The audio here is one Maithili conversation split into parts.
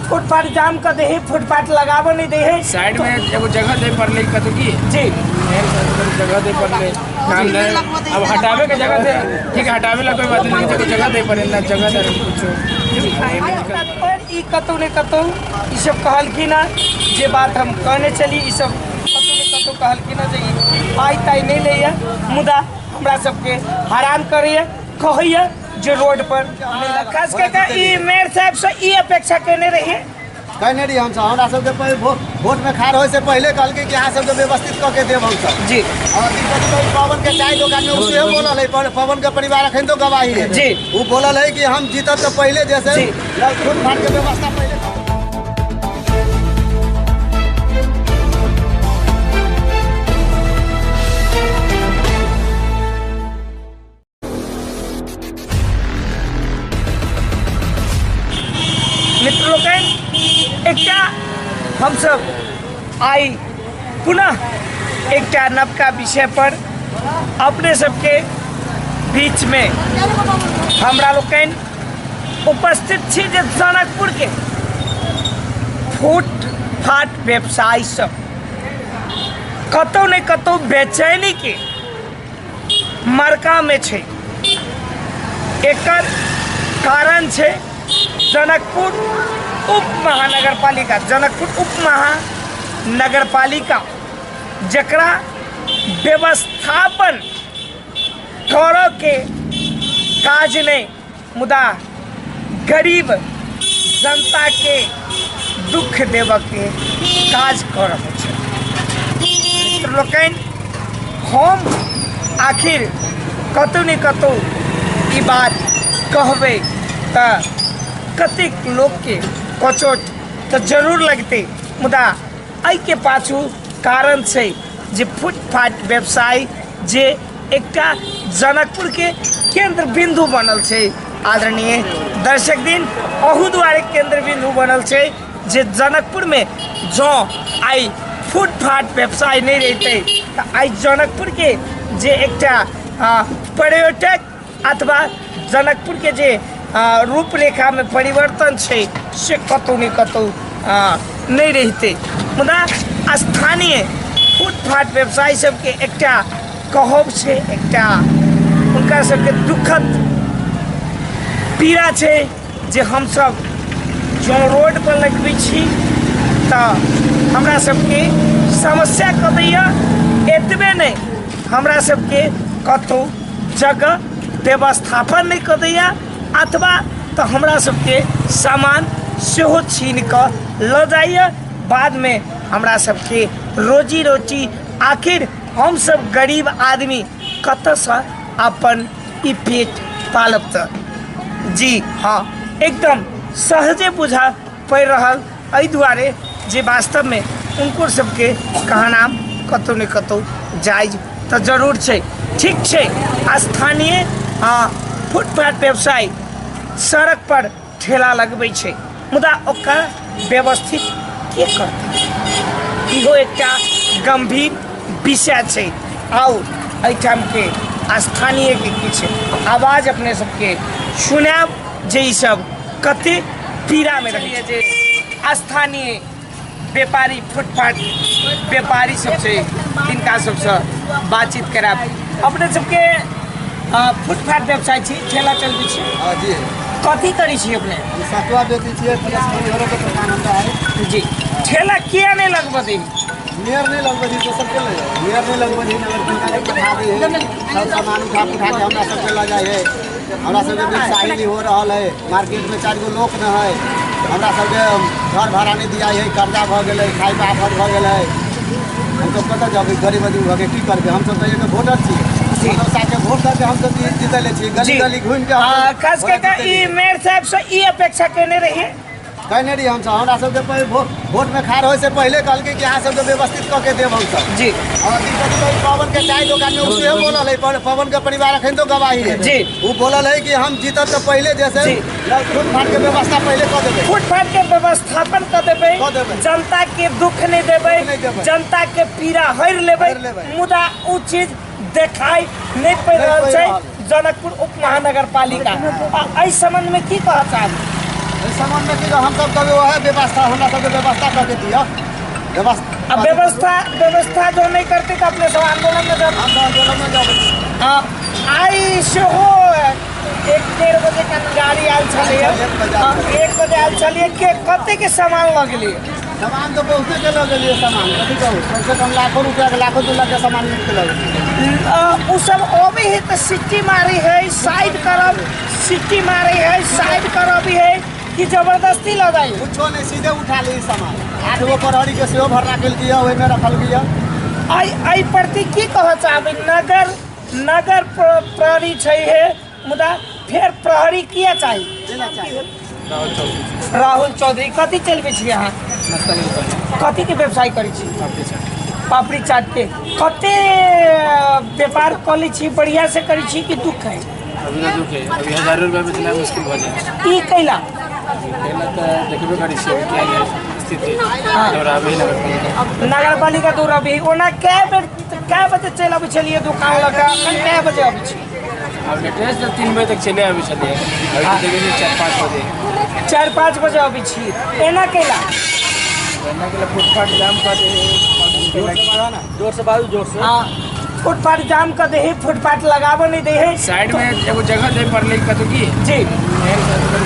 फुटपाथ जाम कऽ दै है, फुटपाथ लगाबऽ नहि दै है। साइड में एगो जगह दे पड़लै कतौ की मेयर साहब के जगह दे पड़लै काम दे। अब हटावे के जगह दे, ठीक है, हटावे ला कोई बात नहीं, लेकिन एगो जगह दे पड़े ना, जगह दे कुछो। पर ई कतौ ने कतौ ई सब कहलखिन हँ जे बात हम कहने छली, ई सब कतौ ने कतौ कहलखिन हँ जे ई पाइ ताइ नहि लैए, मुदा हमरा सबके हरान करैए, कहैए जे रोड पर। खास कऽ के ई मेयर साहबसँ ई अपेक्षा केने रहियै? कहने रहियै हमसब, हमरा सबके पहिले वोटमे खाड़ होइ से पहिले कहलकै कि अहाँ सबके व्यवस्थित कऽ के देब हमसब। और अथी कथी कहै, पवन के चाय दोकान में ओ सेहो बोलल है, पवन के परिवार अखन तो गवाही है। ओ बोलल है कि हम जीतब तऽ पहिले जैसे फुटपाथ के व्यवस्था पहिले। मित्र लोकनि, एकटा हमसब आइ पुनः एकटा नवका विषय पर अपने सबके बीचमे हमरा लोकनि उपस्थित छी जे जनकपुरके फुटपाथ व्यवसायी सब कतौ ने कतौ बेचैनीके मरकामे छै। एकर कारण छै जनकपुर उप महानगरपालिका, जनकपुर उप महानगरपालिका जकरा व्यवस्थापन करऽके काज नहि, मुदा गरीब जनताके दुख देबऽके काज कऽ रहल छै। मित्र लोकनि, हम आखिर कतहु ने कतहु ई बात कहबै तऽ कतेक लोकके कचोट तऽ जरूर लगतै, मुदा एहिके पाछू कारण छै जे फुटपाथ व्यवसाय जे एकटा जनकपुरके केन्द्र बिन्दु बनल छै। आदरणीय दर्शक दिन, अहू दुआरे केन्द्र बिन्दु बनल छै जे जनकपुरमे जँ आइ फुटपाथ व्यवसाय नहि रहितै तऽ आइ जनकपुरके जे एकटा पर्यटक अथवा जनकपुरके जे रूपरेखामे परिवर्तन छै से कतहु ने कतहु नहि रहितै। मुदा स्थानीय फुटपाथ व्यवसायी सबके एकटा कहब छै, एकटा हुनका सबके दुखद पीड़ा छै जे हमसब जँ रोडपर लगबै छी तऽ हमरा सबके समस्या कऽ दैए। एतबे नहि, हमरा सबके कतहु जगह व्यवस्थापन नहि कऽ दैए अथवा तऽ हमरा सबके सामान सेहो छीन कऽ लऽ जाइए। बादमे हमरा सबके रोजी रोटी, आखिर हमसब गरीब आदमी कतऽसँ अपन ई पेट पालब? तऽ जी हाँ, एकदम सहजे बुझा पड़ि रहल एहि दुआरे जे वास्तवमे हुनको सबके कहनाम कतहु ने कतहु जायज तऽ जरूर छै। ठीक छै, स्थानीय फुटपाथ व्यवसाय सड़क पर ठेला लगबै छै, मुदा ओकर व्यवस्थित के करतै? इहो एकटा गम्भीर विषय छै। आउ एहिठामके स्थानीयके किछु आवाज अपने सबके सुनायब जे ईसब कते पीड़ामे रहै जे स्थानीय व्यापारी फुटपाथ व्यापारी सब छै तिनका सबसँ बातचीत करायब। अपने सबके फुटपाथ व्यवसाय छी, ठेला चलबै छी? हाँ जी। कथी करै छी अपने? हम सतुआ बेचै छियै, प्लस मनिहरो के दुकान हमरा है। जी, ठेला किया नहि लगबऽ दै? मेयर नहि लगबै छै, दोसर के ले जाए। मेयर नहि लगबै छै, नगर पालिका के पठा दै है, सब सामान उठा उठा के हमरा सबके लऽ जाइ है। हमरा सबके व्यवसायी नहीं हो रहल है, मार्केट में 4 गो लोक न है, हमरा सबके घर भाड़ा नहीं दिया है, कर्जा भऽ गेलै, खाइ के आफत भऽ गेलै। हमसब कतऽ जेबै? गरीब आदमी भऽ के की करबै? हमसब तऽ एगो वोटर छी, हमसब साथे वोट दऽ के हमसब जीतले छी, गली गली घूमि के। खास कऽ के ई मेयर साहब से ई अपेक्षा केने रहियै? कहने रहियै हमसब, हमरा सबके पहिले वोटमे खाड़ होइ से पहिले कहलकै कि अहाँ सबके व्यवस्थित कऽ के देब हमसब। और अथी कथी कहै, पवन के चाय दोकान में ओ सेहो बोलल है, पवन के परिवार अखन तो गवाही है। ओ बोलल है कि हम जीतब तऽ पहिले जैसे फुटपाथ के व्यवस्था पहिले कऽ देबै, फुटपाथ के व्यवस्थापन कऽ देबै, कऽ देबै, जनता के दुख नहि देबै, दुख नहि देबै, जनता के पीड़ा हरि लेबै, हरि लेबै। मुदा ओ चीज देखाइ नहि पड़ि नहि रहल पड़ि छै रहल। जनकपुर उप महानगर पालिका। आ एहि संबंध में की कहऽ चाहब? एहि सम्बन्धमे की हमसब कहबै वएह व्यवस्था हमरा सबके व्यवस्था कऽ के दिअ। व्यवस्था अब व्यवस्था व्यवस्था जो नहीं करते तो अपने सब आंदोलन में जब हम आंदोलन में जब आइ सेहो 1-1.5 बजे का गाड़ी आयल छलैए। 1 बजे। हाँ, 1 बजे आयल छलियै। के कते के सामान लऽ गेलियै? सामान तऽ बहुते के लऽ गेलियै सामान, कथी कहू, कम से कम लाखों रुपया के, लाखों 2 लाख के सामान लूट के लऽ गेलियै। ओ सब अबै है तऽ सिट्टी मारै है, साइड करब, सिट्टी मारै है, साइड करब है कि जबरदस्ती लऽ जाइ है? कुछो नहि, सीधे उठा ली सामान। 8 गो प्रहरी के सेहो भरना केलकै यऽ, ओहिमे रखल यऽ। एहि प्रति की कहऽ चाहबै? नगर नगर प्रहरी छै हे, मुदा फेर प्रहरी किया चाही? देना चाही। राहुल चौधरी। राहुल चौधरी, कथी चलबै छी अहाँ? नाश्ता के दुकान। कथी के व्यवसाय करै छी? पापड़ी चाट। पापड़ी चाट के कते व्यापार कऽ लै छी? बढ़िया से करै छी कि दुख है? अभी तो दुख है, अभी हजारों रुपया बेचना मुश्किल भऽ जाइ छै। ई कैला? कैला तऽ देखबे करै छियै क्या है स्थिति। दौड़ाबै नगर पालिका। नगर पालिका दौड़ाबै। ओना कए बेर कए बजे चलि अबै छलियै दोकान लऽ कऽ, अखन कए बजे अबै छी? आब लेटेस्ट तऽ 3 बजे तक चले आबै छलियै, अभी तऽ देखै छियै 4-5 बजे। 4-5 बजे अबै छी। एना कैला? एना कैला फुटपाथ जाम कऽ दे। जोर से बाजू, जोर से। हाँ, फुटपाथ जाम कऽ दे है, फुटपाथ लगाबऽ नहि दै है। साइड में एगो जगह दे पड़लै कतौ की जी। एहन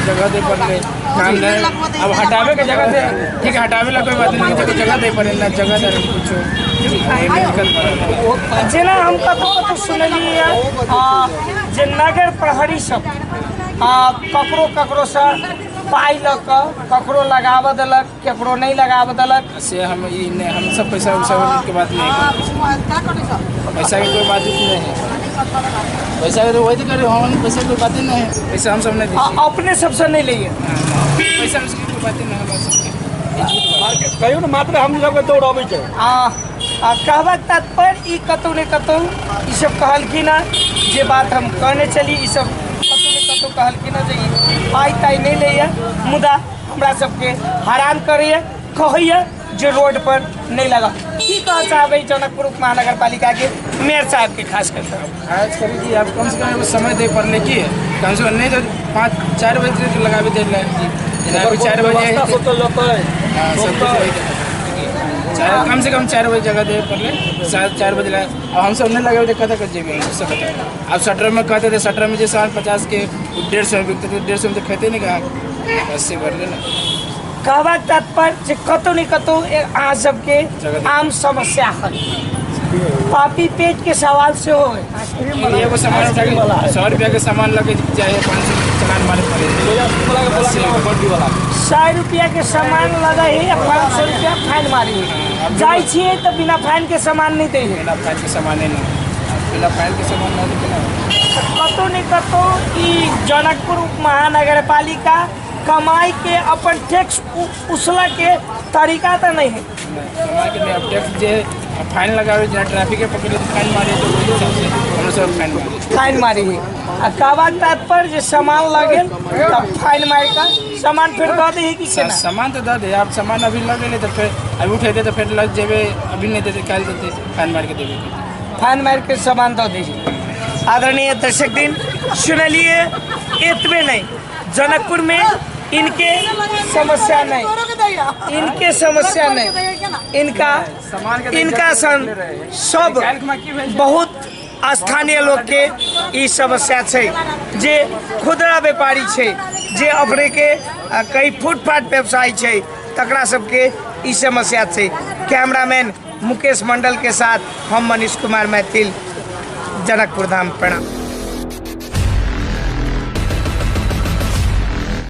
जगह दे पड़लै काम नहीं। अब हटावे के जगह दे, ठीक है, हटावे ला कोई बात नहीं, लेकिन जगह जगह दे पड़े ना, जगह दे कुछो एहिमे दिक्कत पड़ल। जेना हम कतहु कतहु सुनलियै जे नगर प्रहरी सब ककरो ककरोसँ पाइ लऽ कऽ ककरो लगाबऽ देलक, केकरो नहि लगाबऽ देलक। से हम ई नहीं, हम सब पैसा उसा के बात नहीं, पैसा के कोई बात नहीं है। पैसा के तो वही तो करे हम, पैसा के कोई बात ही नहीं है, पैसा हम सब नहीं आ, दै। अपने सबसँ नहि लैए? पैसा उसके कोई बात ही नहीं हमरा सबके, ई झूठ बात। कहियो ने मात्र हम सबके दौड़ाबै छै। आ आ कहबाक तात्पर्य ई कतहु ने कतहु ई सब कहलखिन हँ जे बात हम कहने छली, ई सब कतहु ने कतहु कहलखिन हँ जे ई पाइ ताइ नहि लैए, मुदा हमरा सबके हरान करैए, कहैए जे रोड पर नहि लगा। की कहऽ चाहबै जनकपुर उप महानगर पालिका के मेयर साहब के खास कर? खास करी कि आब कम से कम एगो समय दे पड़लै कि कम से कम नहीं तो 5-4 बजे तक लगाबे दे ला, जेना अभी 4 बजे व्यवस्था सोचल जेतै। हाँ, सब कुछ वही करना। कम से कम 4 बजे जगह दे पड़लै, 4 बजे लगा। अब हम सब नहीं लगाबे तो कतऽ कतऽ जेबै हम सब बताउ। आब शटर में कहते थे, शटर में जे सामान 50 के 150 में बिकते थे, 150 में तो खेते नहीं कहाँ, 80 भरले ना। कहबाक तात्पर्य जे कतहु ने कतहु अहाँ सबके आम समस्या है, पापी पेट के सवाल सेहो है। एगो सामान उठा के 100 रुपया के सामान लगे चाहे 500 चलान मारे पड़े। 100 रुपया के सामान लगे है या 500 रुपया फाइन मारी है। जाइ छियै तऽ बिना फाइन के सामान नहि दै है। बिना फाइन के सामान नहीं, बिना फाइन के सामान नहीं केना। कतहु ने कतहु ई जनकपुर उप महानगर पालिका कमाई के अपन टैक्स उसला के तरीका तऽ नहीं है। कमाई के नहीं, अब टैक्स जे फाइन लगावे, जेना ट्रैफिक के पकड़े तो फाइन मारे, तो वही हिसाब से हमरो सब फाइन मारे। फाइन मारी है। आ कहबाक तात्पर्य जे सामान लगेल तब फाइन मारि कऽ सामान फेर दऽ दै है कि केना? सामान तो दऽ दे, आप सामान अभी लग गेलै तऽ फेर अभी उठेतै तऽ फेर लग जेबै, अभी नहीं देतै काल्हि देतै, फाइन मारि के देबै। फाइन मारि के सामान दऽ दै छै। आदरणीय दर्शक दिन सुनलिए, एतबे नहीं जनकपुर में इनके समस्या नहीं, इनके समस्या नहीं, इनका इनका सन सब बहुत स्थानीय लोग के ई समस्या छै जे खुदरा व्यापारी छै, जे अपने के कई फुटपाथ व्यवसायी छै, तकरा सबके ई समस्या छै। कैमरामैन मुकेश मंडल के साथ हम मनीष कुमार मैथिल, जनकपुर धाम। प्रणाम।